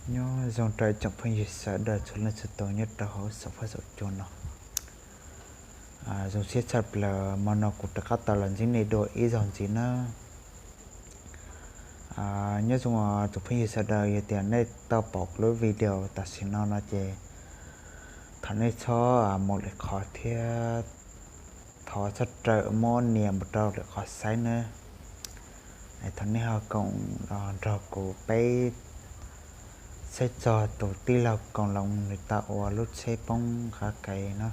Nyob zoo rau tsoom phooj ywg sawv daws txhua leej txhua tus nyob rau hauv saum huab saum cua no. Zoo siab tshaj plaws hmo no kuv rov qab tau los ntsib nej dua ib zaug ntxiv na. Nyob zoo tsoom phooj ywg sawv daws, yog tias nej tau pom kuv lub video tam sim no no ces thov nej txhob mus lwm qhov thiab thov txhob raws muab nias mus rau lwm qhov saib nawb. Thov nej ho koom nrog kuv peb saib txog tus tij laug Koos Loos nws tau ua lub tsheb poob qab ke no.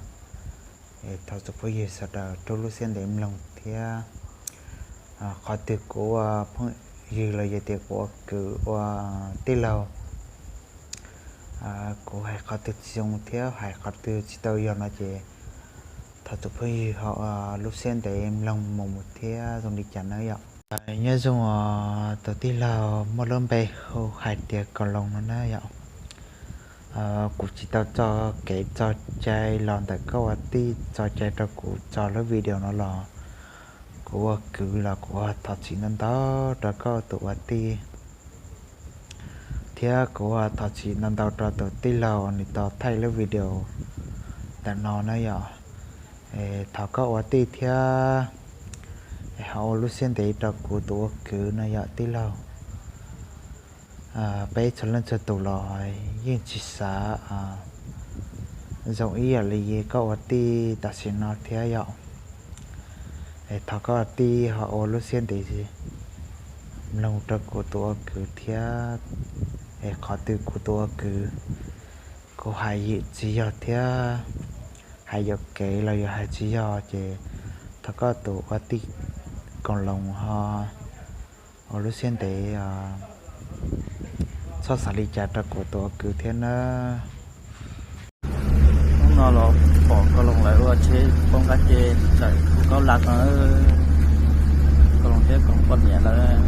Thov tsoom phooj ywg sawv daws rub lub siab ntev mloog thiab qhov twg kuv ua phooj ywg los yog tias kuv ua kwv ua tij laug, kuv hais qhov twg tsis zoo thiab hais qhov twg tsis tau yog no ces thov tsoom phooj ywg ho lub siab ntev mloog mus mus thiab zoo li cas nawb yom. Nyob zoo os, tus tij laug muaj lub npe hu hais tias Koos Loos no na yom. Kuv tsis tau tso kev tso cai los ntawm koj ua tij tso cai rau kuv tso lub video no los kuv ua kwv los kuv ua thov txim ntau ntau rau koj tus ua tij, thiab kuv ua thov txim ntau ntau rau tus tij laug nws tau thaij lub video ntawm no na yom. Thov koj ua tij thiab ho ua lub siab ntev rau kuv tus ua kwv no yom tij laug. Peb txhua leej txhua tus los yeej tsis xav zoo ib yam li koj ua tij tam sim no thiab yom. Thov koj ua tij ho ua lub siab ntev mloog rau kuv tus ua kwv thiab. Qhov twg kuv tus ua kwv, kuv hais yam tsis yog thiab hais yuam kev los yog hais tsis yog ces thov koj tus ua tij Koos Loos ho ua lub siab ntev txhob xav li cas rau kuv tus ua kwv thiab nawb. Hnub no los pom Koos Loos lawv ua tsheb poob qab ke, tawm Kaub Laj no, Koos Loos thiab Koos poj niam lawv.